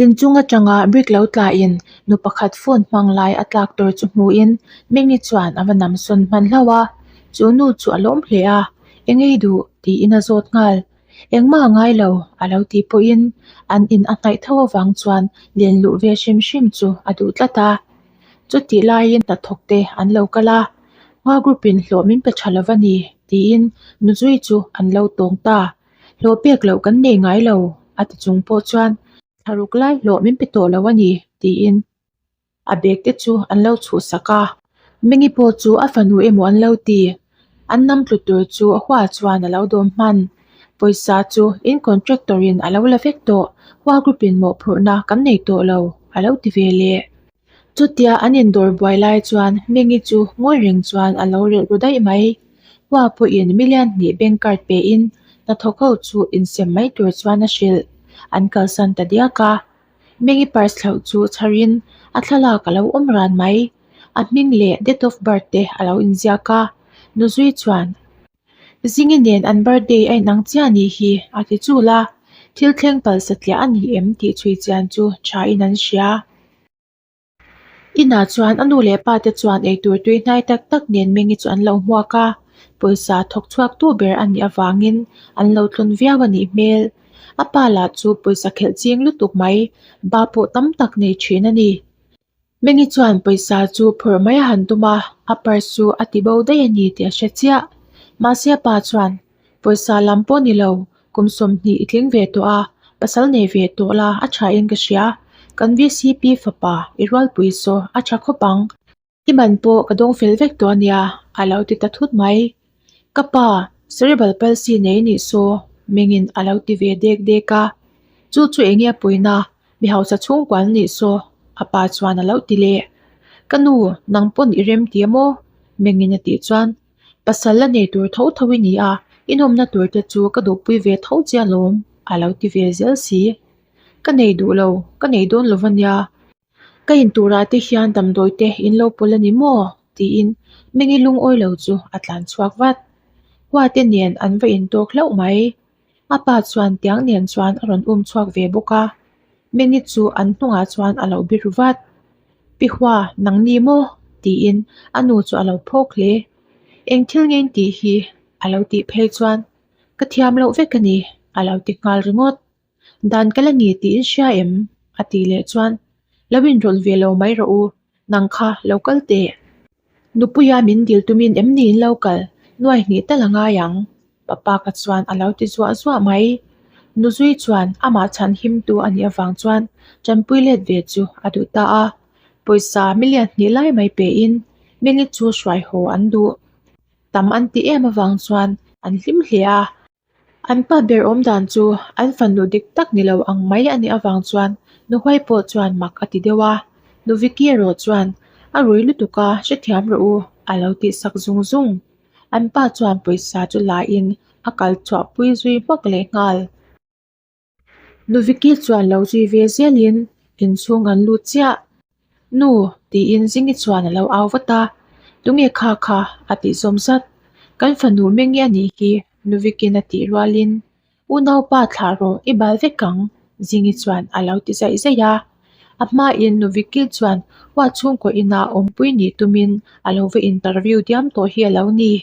Inchung atanga brick lo tla in nu pakhat phone hmang lai a tlak tur chu hmuin Mimi chuan a va nam sawn hman hlauh a, chu nu chu a lawm hle a, eng ei duh tiin a zawt nghal. Engmah a ngai lo a lo tih pawhin an in a hnaih tho avang chuan len luh ve hrim hrim chu a duh tlat a. Chutih laiin hnathawk te an lo kal a, Hma group in hlawh min pe tha lo va ni tiin Nuzui chu an lo tawng ta. Hlawh pek loh kan nei ngai lo a ti chung pawh chuan thlaruk lai hlawh min pe tawh lo a ni tiin a bag te chu an lo chhuhsak a. Mengi pawh chu a fanu emaw an lo ti. An nam tlu tur chu Hua chuan a lo dawm hman. Pawisa chu in contractor in a lo la vek tawh, Hua group in mawhphurhna kan nei tawh lo a lo ti ve leh. Chutia an indawr buai lai chuan Mengi chu ngawi reng chuan a lo relh ru daih mai. Hua pawhin million hnih bank card pein hnathawk ho chu insem mai tur chuan a hrilh. An kalsan ta diak a. Mengi purse thlauh chu chharin a thlalak a lo awm ran mai. A hming leh date of birth te a lo inziak a. Nuzui chuan Zingi nen an birthday a inang chiah anih hi a ti chul a, thil thleng pal satliah a ni em tih chhui chian chu tha in an hria. Inah chuan a nu leh pa te chuan eitur tui hnai tak tak nen Mengi chu an lo hmuak a, pawisa thawk chhuak tu ber a nih avangin an lo tlawn viau a nih hmel. A pa lah chu pawisa khelh ching lutuk mai, ba pawh tam tak nei thin a ni. Mengi chuan pawisa chu phawrh mai a han tum a, a purse chu a ti bo daih a ni tih a hre chiah. Mahse a pa chuan, Pawisa lam pawh ni lo, kum 20 i tling ve tawh a, pasal nei ve tawh la a tha in ka hria. Kan VCP fapa i rualpui saw a tha khawp ang. I man pawh ka dawng fel vek tawh a nia, a lo ti ta thut mai. Ka pa, cerebral palsy nei nih saw, Mengin a lo ti ve dek dek a. Chu chu eng nge puina, mi hausa chhungkua an nih saw, a pa chuan a lo ti leh. Ka nu, nang pawn i rem ti a maw? Mengin a tih chuan, Pasal la nei tur tho tho i ni a, i nawmna tur te chu ka duhpui ve tho che alawm, a lo ti ve zel si. Ka nei duh lo, ka nei dawn lo va nia. Ka in turah te hian damdawi te in lo pawlh a ni maw? tiin Mengi lungawi lo chu a tlan chhuak vat. Hua te nen an va intawk hlauh mai. A pa chuan tiang nen chuan a rawn um chhuak ve bawk a. Mengi chu an hnungah chuan a lo biru vat. Pi Hua, nang ni maw? tiin a nu chu a lo phawk hle. Eng thil nge in tih hi? a lo tih phei chuan ka thiam loh vek a ni a lo ti nghal ringawt. Dan ka la ni tih in hria em? a tih leh chuan, Lo inrawlh ve lo mai rawh u, nang kha lo kal teh. Nupuia min dil tumin em ni in lo kal, nuai hnih tal a ngai ang, papa ka chuan a lo ti zuah zuah mai. Nuzui chuan amah chhan himtu a nih avang chuan tanpui let ve chu a duh ta a, pawisa million hnih lai mai pein Meli chu hruai haw an duh. Tam an ti em avang chuan an hlim hle a. An pa ber awm dan chu an fanu dik tak ni lo ang mai a nih avang chuan Nuhuai pawh chuan mak a ti deuh a, Nu Vicky erawh chuan a rui lutuk a hrethiam rawh u a lo tih sak zung zung. An pa chuan pawisa chu la in a kal chhuah pui zui hmak leh nghal. Nu Vicky chuan lo zui ve zelin inchhung an lut chiah. Nu tiin Zingi chuan a lo au vat a, Tunge kha kha? a tih zawm zat. Kan fanu Mengi a nih hi Nu Vicky'n a tih rualin Unaupa thlah rawh i bal vek ang Zingi chuan a lo ti zaih zaih a. A hmain Nu Vicky chuan huat chhungkaw inah awmpui nih tumin a lo va interview diam tawh hi a lo ni.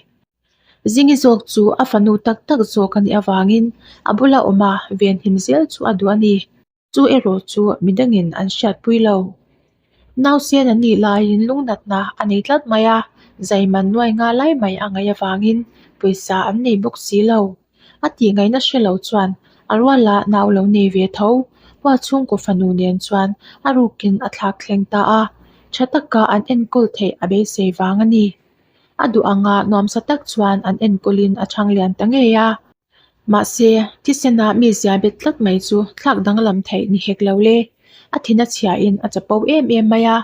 Zingi zawk chu a fanu tak tak zawk a nih avangin a bula awm a venhim zel chu a duh a ni. Chu erawh chu midangin an hriatpui lo. Nausen an nih laiin lungnatna a nei tlat mai a, zaiman nuai nga lai mai a ngaih avangin pawisa an nei bawk si lo. A tih ngaihna hre lo chuan a ruala nau lo nei ve tho. Hua chhungkaw fanu nen chuan a rukin a thlak thleng ta a, tha taka an enkawl theih a beisei vang a ni. A duh anga nuamsa tak chuan an enkawlin a chhang lian ta ngei a. Mahse, thisena mi zia bet tlat mai chu thlak danglam theih ni hek lo le. A thin a chhiahin a chapo em em mai a,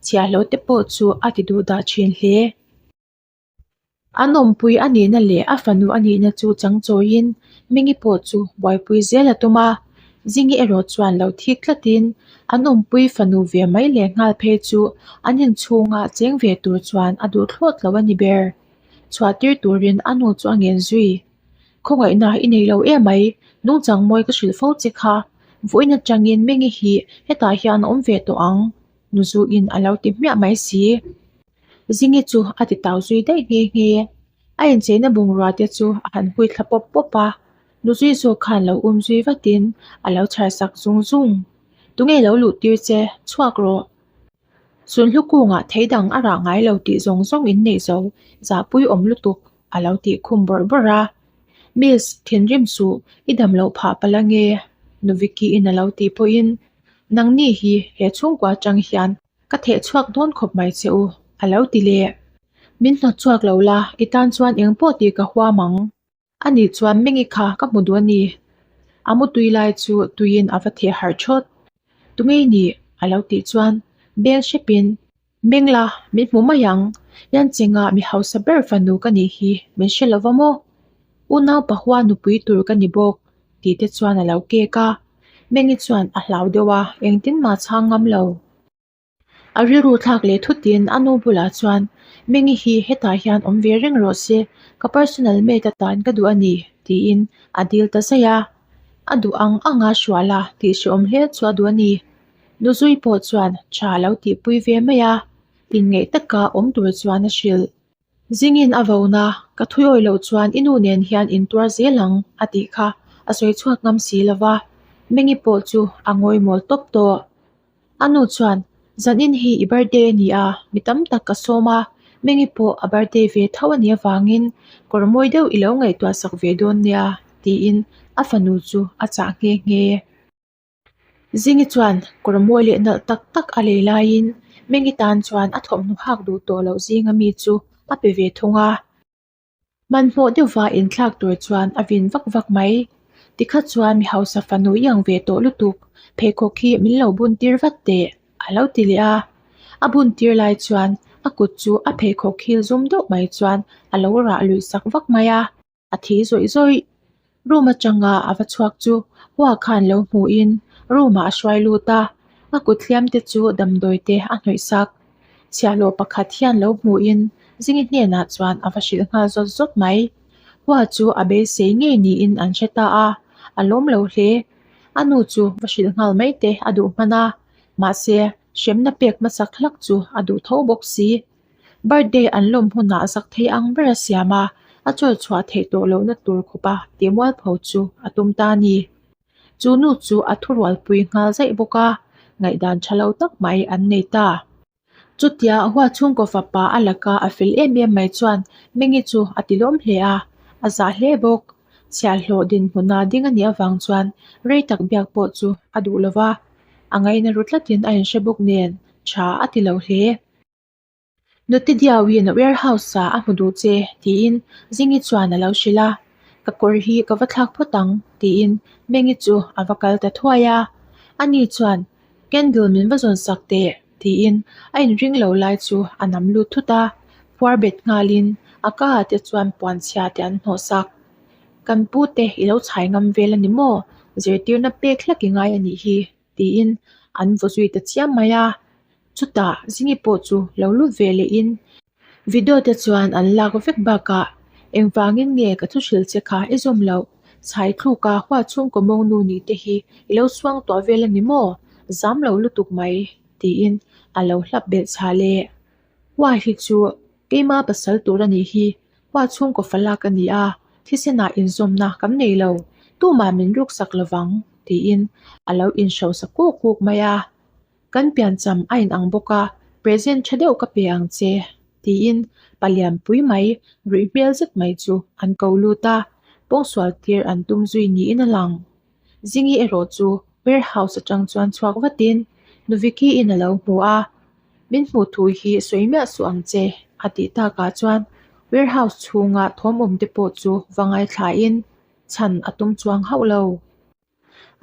chhiahlo te pawh chu a ti duh dah thin hle. An awmpui a nihna leh a fanu a nihna chu chang chawiin Mingi pawh chu buaipui zel a tum a, Zingi erawh chuan lo thik tlatin an awmpui fanu ve mai leh nghal phei chu an inchhunga cheng ve tur chuan a duh thlawt lo a ni ber. Chhuah tir turin a nu chu a ngen zui. Khawngaihna i nei lo em mai, nungchang mawi ka hrilh fo che kha. Vawiin atangin Mengi hi hetah hian a awm ve tawh ang, Nuzuin a lo ti hmiah mai si. Zingi chu a ti tau zui daih nghe nghe. A incheina bungrua te chu a han hui thla pawp pawp a, Nuzui zawk khan lo um zui vatin a lo chhar sak zung zung. Tunge lo luh tir che, chhuak rawh. Sunhlu kungah thei dang a rah ngai lo tih zawng zawng in neih zo, zahpui awm lutuk a lo tih khum bawrh bawrh a. Miss, thinrim suh, i dam loh phah palh ange, Nu Vicky-in a lo tih pawhin, Nangni hi he chhungkua atang hian ka theh chhuak dawn khawp mai che u, a lo ti leh. Min hnawt chhuak lo la, i tan chuan eng pawh tih ka huam ang. Ani chuan Mengi kha ka hmu duh a ni. A mu tui lai chu tuiin a va theh harh thawt. Tunge i nih? a lo tih chuan beng hrepin, Meng la, min hmu mai ang. Lianchengah mi hausa ber fanu ka nih hi min hre lo va maw? Unau pahua nupui tur ka ni bawk tih te chuan a lo kek a. Mengi chuan a hlau deuh a, engtin mah chhang ngam lo. A rilru thlak leh thutin a nu bulah chuan, Mengi hi hetah hian awm ve reng rawh se, ka personal maid atan ka duh a ni, tiin a dil ta zaih a. A duh ang ang a hrual a tih hrehawm hle chu a duh a ni. Nuzui pawh chuan tha a lo tihpui ve mai a, inngeih taka awm tur chuan a hrilh. Zingin a vona, ka thuiawi loh chuan i nu nen hian in tuar zel ang, a tih kha a sawi chhuak ngam si lo va, Mengi pawh chu a ngawi mawl tawp tawh. A nu chuan, Zanin hi i birthday a ni a, mi tam tak ka sawm a, Mengi pawh a birthday ve tho a nih avangin kawr mawi deuh i lo ngaihtuah sak ve dawn nia, tiin a fanu chu a chah nghe nghe. Zingi chuan kawr mawi leh nalh tak tak a lei laiin Mengi tan chuan a thawmhnaw hak duh tawh loh zinga mi chu a pe ve thung a. Hmanhmawh deuhva inthlak tur chuan a vin vak vak mai. Tikha chuan mi hausa fanu i ang ve tawh lutuk, pheikhawk hi min lo bun tir vat teh, a lo ti leh a. A bun tir lai chuan a kut chu a pheikhawk hil zum deuh mai chuan a lo rah luih sak vak mai a. A thi zawih zawih. Room atanga a va chhuak chu Hua khan lo hmuhin room ah a hruai lut a, a kut hliam te chu damdawi te a hnawih sak. Chhiahhlawh pakhat hian lo hmuhin Zingi hnenah chuan a va hrilh nghal zawt zawt mai. Hua chu a beisei ngei niin an hre ta a, a lawm lo hle. A nu chu va hrilh nghal mai te a duh hman a, mahse hremna pek hmasak hlak chu a duh tho bawk si. Birthday an lawm hunah zak thei ang ber a siam a, a chawl chhuah theih tawh lohna tur khawpa tih mualpho chu a tum ta a ni. Chu nu chu a thurualpui nghal zaih bawk a, ngaihdan tha lo tak mai an nei ta. Chutia huat chhungkaw fapa a laka a fel em em mai chuan Mengi chu a ti lawm hle a, a zah hle bawk. Chhiahhlawh dinhmuna ding a nih avang chuan rei tak biak pawh chu a duh lo va, a ngaina ru tlatin a inhre bawk nen tha a ti lo hle. Nute Diauin warehouse ah a hmu duh che tiin Zingi chuan a lo hrilh a, ka kawr hi ka va thlak phawt ang tiin Mengi chu a va kal ta thuai a, ani chuan candle min va zawn sak teh tiin a inring lo lai chu a nam lut thut a, phuar bet nghalin a ka ah te chuan puan chhia te an hnawh sak. Kan pu te i lo chhai ngam vel a ni maw? Zirtirna pek hlek i ngai a nih hi. tiin an vaw zui ta chiam mai a chutah Zingi pawh chu lo lut ve leh in video te chuan an lak vek bakah engvangin nge ka thu hrilh che kha i zawm loh chhai thluk a huat chhungkaw mawngnu nih te hi i lo suang tuah vel a ni maw zam lo lutuk mai tiin a lo hlap belh chhah leh Hua hi chu keima pasal tur a nih hi Hua chhungkaw falak a ni a, thisenah inzawmna kan nei lo, tumah min ruksak lovang, tiin a lo inhrosa kuk kuk mai a. Kan piancham a inang bawk a, present tha deuh ka pe ang che, tiin palianpui mai ruih hmel zet mai chu an ko lut a, pawngsual tir an tum zui niin a lang. Zingi erawh chu warehouse atang chuan chhuak vatin Nu Vicky-in a lo hmu a, Min hmuh thu hi sawi miah suh ang che, a tih takah chuan warehouse chhunga thawm awm te pawh chu va ngaithlain chhan a tum chuang hauh lo.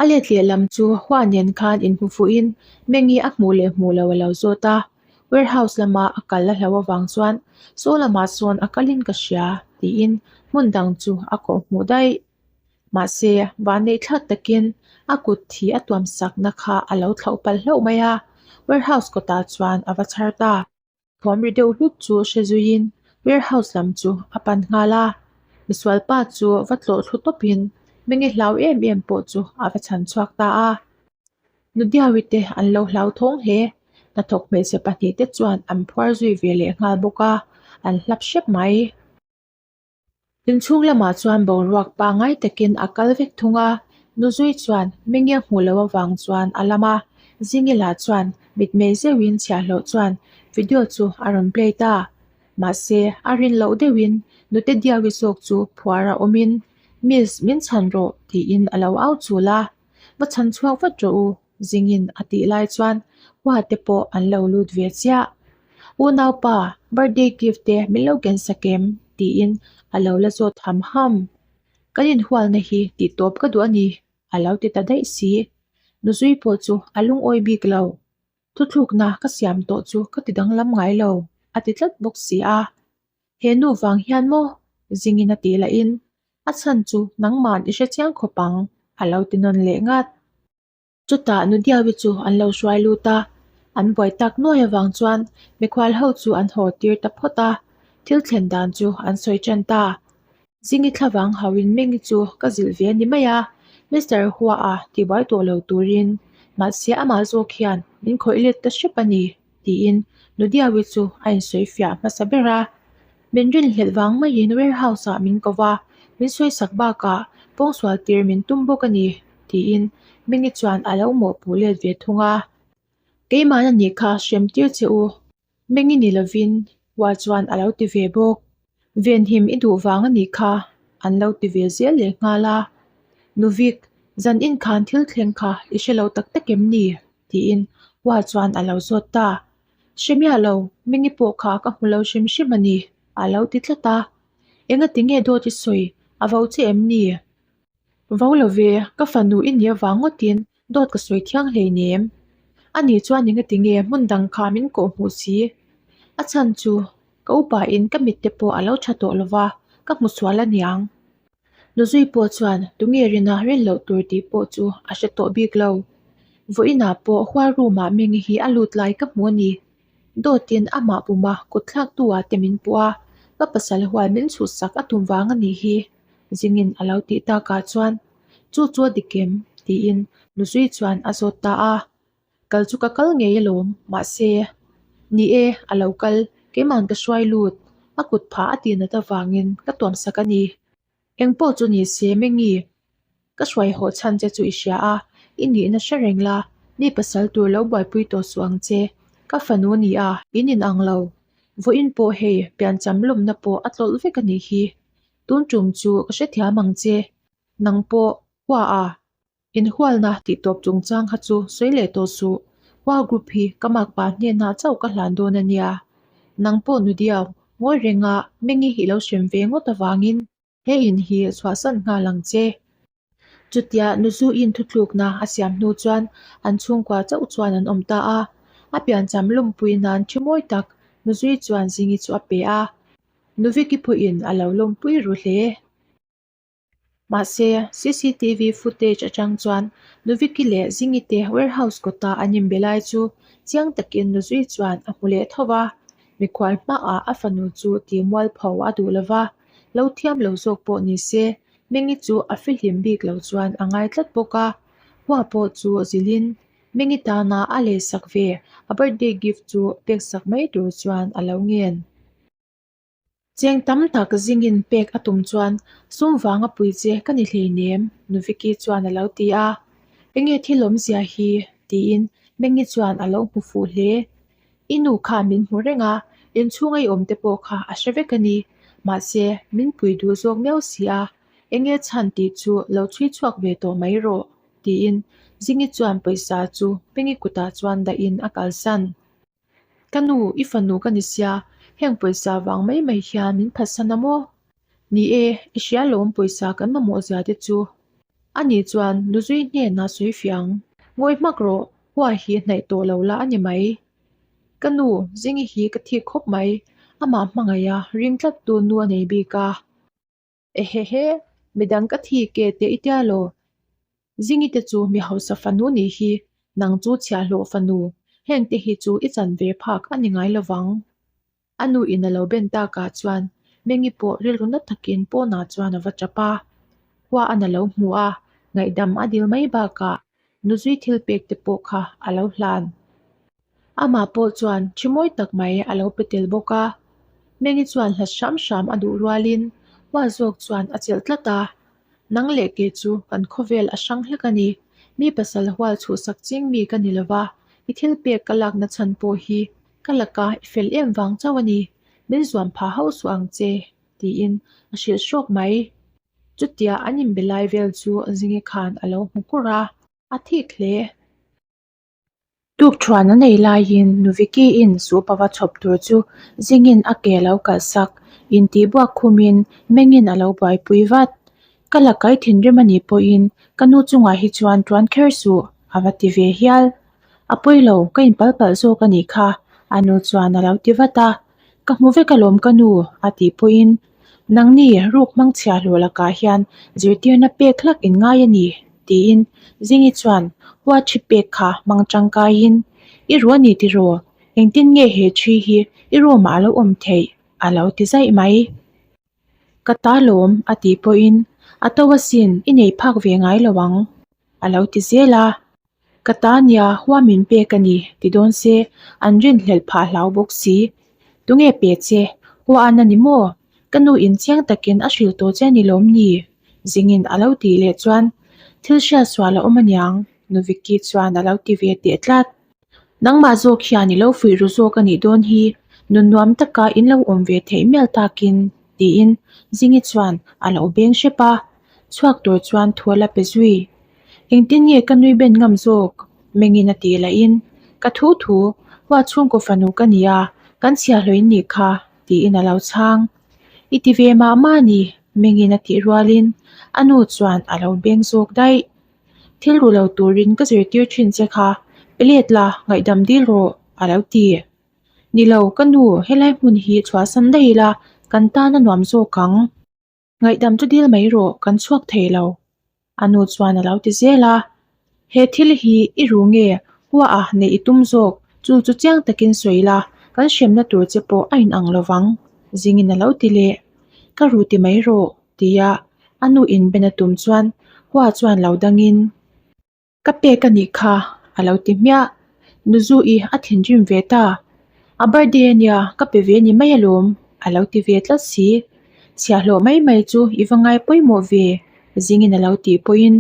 A let lehlam chu Hua nen khan inhmu fuhin Mengi a hmuh leh hmuh lo a lo zawt a, warehouse lama a kal a hlauh avang chuan saw lamah sawn a kalin ka hria tiin hmun dang chu a kawh hmuh daih. Mahse, vanneih thlak takin a kut thi a tuam sakna kha a lo thlauh palh hlauh mai a, warehouse kawtah chuan a va chhar ta. Thawm ri deuh hlut chu hre zuiin warehouse lam chu a pan nghal a, misualpa chu va tlawh thlu tawpin Menge hlau em em pawh chu a va chhan chhuak ta a. Nudiawi te an lo hlauthawng hle. Hnathawk hmeichhe pahnihte chuan an phuar zui ve leh nghal bawk a, an hlap hrep mai. Inchhung lamah chuan boruak pangngai takin a kal vek thung a, Nuzui chuan Mengia hmuh loh avang chuan a lam a, Zingila chuan mitmei zeuhin chhiahhlawh chuan video chu a rawn play ta. Mahse, a rin loh deuhin Nute Diawi zawk chu phuar a awmin, Miss, min chhan rawh tiin a lo au chul a, Va chhan chhuak vat rawh u, Zingin a tih lai chuan Hua te pawh an lo lut ve chiah. Unaupa, birthday gift te min lo ken sak em? tiin a lo la zawt ham ham. Kan inhualna hi tih tawp ka duh a ni, a lo ti ta daih si. Nuzui pawh chu a lungawi bik lo. Thuthlukna ka siam tawh chu ka ti danglam ngai lo, a ti tlat bawk si a. He nu vang hian maw? Zingin a tih lahin, A chhan chu nangman i hre chiang khawp ang, a lo ti nawn leh ngat. Chutah Nudiawi chu an lo hruai lut a, an buai tak nuai avang chuan mikhual ho chu an haw tir ta phawt a, thil thlen dan chu an sawi tan ta. Zingi thlavang hauhin Mengi chu ka zilh ve a ni mai a, Mister Hua-a tibuai tawh lo turin, mahse amah zawk hian min khawih let ta hrep a ni, tiin Nudiawi chu a insawi fiah hmasa ber a. Min rinhlelh vang maiin warehouse-ah min ko va, min sawisak bakah pawngsual tir min tum bawk a ni, tiin Mingi chuan a lo mawhpuh let ve thung a. Keimahna nih kha hrem tir che u, Mingi ni lovin Hua chuan a lo ti ve bawk. Venhim i duh vang a nih kha, an lo ti ve zel leh nghal a. Nuvik, zan inkhan thil thleng kha i hre lo tak tak em ni? tiin Hua chuan a lo zawt ta. Hre miah lo, Mingi pawh kha ka hmu lo hrim hrim a ni, a lo ti tlat a. Engati nge dawt i sawi, a vo che em ni? Vo lo ve, ka fanu i nih avang ngawtin dawt ka sawi thiang hleinem. Ani chuan engati nge hmun dang kha min kawh hmuh si? A chhan chu ka upain ka mitte pawh a lo tha tawh lo va, ka hmu sual aniang. Nuzui pawh chuan tunge rina rin loh tur tih pawh chu a hre tawh bik lo. Vawiinah pawh hual room ah Mengi hi a lut lai ka hmu a ni. Dawtin amah puma kut thlaktu ah te min puh a, ka pasal hual min chhuhsak a tum vang a nih hi, Zingin a lo tih takah chuan chu chu a dik em? tiin Nuzui chuan a zawt ta a. Kal chu ka kal ngei alawm, mahse, ni e, a lo kal, keima'n ka hruai lut, a kut phah a tih nat avangin ka tuamsak a ni. Engpawh chu ni se, Mengi, ka hruai haw chhan che chu i hria a, i nihna hre reng la, mi pasal tur lo buaipui tawh suh ang che. Ka fanu ni a, in inang lo. Vawiin pawh hei, piancham lawmna pawh a tlawlh vek a nih hi. Tun tum chu ka hrethiam ang che. Nang pawh, hua a, Inhualna tih tawp chungchang kha chu sawi leh tawh suh. Hua group hi ka makpa hnenah chauh ka hlan dawn a nia. Nang pawh nu diau, ngawi renga Mengi hi lo hrem ve ngawt avangin he in hi chhuahsan nghal ang che. Chutia Nuzuin thutlukna a siam hnu chuan an chhungkua chauh chuan an awm ta a. A piancham lawmpui nan thi mawi tak Nuzui chuan Zingi chu a pe a. Nuviki pawhin a lo lawmpui ru hle. Mahse, cctv footage atang chuan Nuviki leh Zingi te warehouse kawta an inbe lai chu chiang takin Nuzui chuan a hmu leh tho va. Mikhual hmaah a fanu chu ti mualpho a duh lo va, lo thiam lo zawk pawh ni se, Mengi chu a fihlim bik lo chuan a ngai tlat bawk a. Hua pawh chu zilhin Mengi tana a lehsak ve a birthday gift chu peksak mai tur chuan a lo ngen. Cheng tam tak zingin pek a tum chuan sum vanga pui che ka ni hleinem, Nu Vicky chuan a lo ti a. Enge thil awmzia hi? tiin Mengi chuan a lo hmu fuh hle. I nu kha min hmu reng a, inchhunga i awm te pawh kha a hre vek a ni. Mahse, min pui duh zawk miau si a, enge chhan tih chu lo chhui chhuak ve tawh mai rawh, tiin Zingi chuan pawisa chu Mengi kutah chuan dahin a kalsan. Ka nu, i fanu ka ni sia, heng pawisa vang mai mai hian min phatsan a maw? Ni e, i hria lawm pawisa kan mamawh zia te chu. Ani chuan nuzui hnenah sawi fiang. Ngawi hmak rawh, hua hi hnaih tawh lo la a ni mai. Ka nu, Zingi hi ka thik khawp mai, amah hmangaih a, ring tlat tu nu a nei bik a. Ehehe, midang ka thi ke teh i tia law? Zingi te chu mi hausa fanu nih hi, nang chu chhiahhlawh fanu, heng te hi chu i chan ve phak a ni ngai lovang. A nu in a lo ben takah chuan Mengi pawh rilru na takin pawnah chuan a va tap a. Khua an a lo hmu a, ngaihdam a dil mai bakah. Nuzui thil pek te pawh kha a lo hlan. Amah pawh chuan thi mawi tak mai a lo pe tel bawk a. Mengi chuan hlat hram hram a duh rualin Hua zawk chuan a chelh tlat a. Nang leh kei chu kan khawvel a hrang hlek a ni. Mi pasal hual chhuhsak ching mi ka ni lova, i thil pek ka lakna chhan pawh hi ka laka i fel em vang chauh a ni. Min zuam phah hauh suh ang che, tiin a hrilh hrawk mai. Chutia an inbe lai vel chu Zingi khan a lo hmu kur a, a thik hle. Tukthuan a nei laiin Nu Vicky-in soup a va chhawp tur chu Zingin a ke a lo kalhsak, intihbuak khumin Mengin a lo buaipui vat. Ka la kai thinrim a nih pawhin ka nu chungah hi chuan tuan kher suh, a va ti ve hial. A pawi lo, ka inpal palh zawk a nih kha, a nu chuan a lo ti vat a. Ka hmu vek alawm ka nu, a tih pawhin Nangni ruk hmangchhia hlawh lakah hian zirtirna pek hlak in ngai a ni, tiin Zingi chuan hua thi pek kha hmang tangkaiin, I ru a ni tiraw? Engtin nge he thi hi i room ah a lo awm theih? a lo ti zaih mai. Ka ta lawm, a tih pawhin, A to asin, i nei phak ve ngai lo ang, a lo ti zel a. Ka ta nia hua min pek a ni ti dawn se an rinhlelh phah hlau bawk si. Tunge pe che, hua an a ni maw? Ka nu in chiang takin a hrilh tawh che a ni lawm ni? Zingin a lo tih leh chuan thil hriat sual a awm aniang Nu Vicky chuan a lo ti ve teh tlat. Nangmah zawk hian i lo fuih ru zawk a nih dawn hi, nun nuam taka in lo awm ve theih mial takin, tiin Zingi chuan a lo beng hrep a, chhuak tur chuan thu a la pe zui. Engtin nge ka nui ben ngam zawk? Mengin a tih lahin, Ka thu thu, hua chhungkaw fanu ka nia, kan chhia hlawin nih kha, tiin a lo chhang. I ti ve mah mah a ni, Mengin a tih rualin a nu chuan a lo beng zawk daih. Thil ru lo turin ka zirtir thin che kha, pe let la, ngaihdam dil rawh, a lo ti. Ni lo, ka nu, helai hmun hi chhuahsan daih ila, kan tan a nuam zawk ang. Ngaihdam chu dil mai rawh, kan chhuak thei lo. A nu chuan a lo ti zel a. He thil hi i ru nge, hua a neih i tum zawk, chu chu chiang takin sawi la, kan hremna tur che pawh a inang lo vang, Zingin a lo ti leh. Ka ru ti mai rawh, tia a nu inben a tum chuan hua chuan lo dangin, Ka pek a nih kha, a lo ti hmiah. Nuzu-i a thinrim ve ta. A birthday a nia, ka pe ve ni mai alawm, a lo ti ve tlat si. Chhiahhlawh mai mai chu i va ngai pawimawh ve, zingin a lo tih pawhin,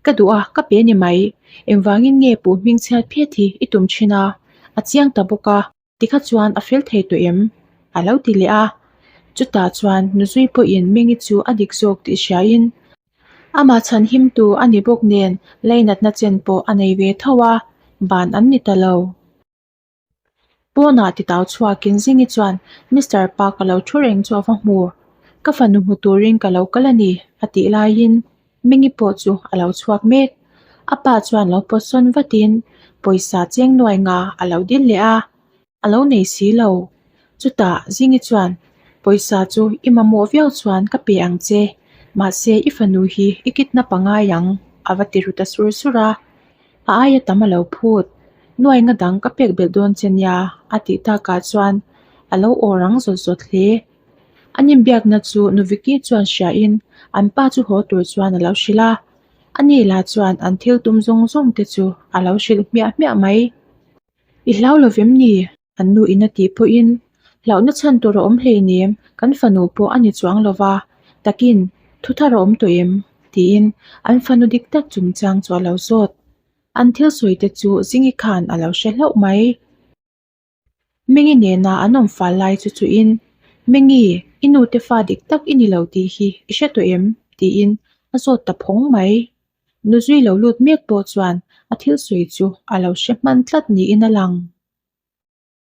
Ka duh a, ka pe ni mai. Engvangin nge puh hming chhiat phiat hi i tum thin a? A chiang ta bawk a. Tikha chuan a fel thei tawh em? A lo ti leh a. Chutah chuan Nuzui pawhin Mengi chu a dik zawk tih hriain amah chhan himtu a ni bawk nen leinatna chen pawh a nei ve tho a, ban an ni ta lo. Pawnah titau chhuakin Zingi chuan Mister Pa ka lo thu reng chu a va hmu. Ka fanu hmu turin ka lo kal a ni, a tih laiin Mengi pawh chu a lo chhuak mek. A pa chuan lo pawt sawn vatin pawisa cheng nuai nga a lo dil leh a, a lo nei si lo. Chutah Zingi chuan, Pawisa chu i mamawh viau chuan ka pe ang che, mahse i fanu hi i kidnap a ngai ang, a va ti ru ta sur sur a. A aia tam a lo phut. Nuai nga dang ka pek belh dawn che nia, a tih takah chuan a lo aw rang zawt zawt hle. An inbiakna chu Nu Vicky chuan hriain an pa chu haw tur chuan a lo hrilh a, ani lah chuan an thil tum zawng zawng te chu a lo hrilh hmiah hmiah mai. I hlau lo vem ni? An nu in a tih pawhin hlauhna chhan tur a awm hleinem, kan fanu pawh a ni chuang lo va, takin thu thar a awm tawh em? tiin an fanu dik tak chungchang chu a lo zawt. An thil sawi te chu Zingi khan a lo hre hlauh mai. Mengi nena an awm fal lai chu chuhin, Mengi, i nute fa dik tak i ni lo tih hi i hre tawh em? tiin a zawt ta phawng mai. Nuzui lo lut mek pawh chuan a thil sawi chu a lo hre hman tlat niin a lang.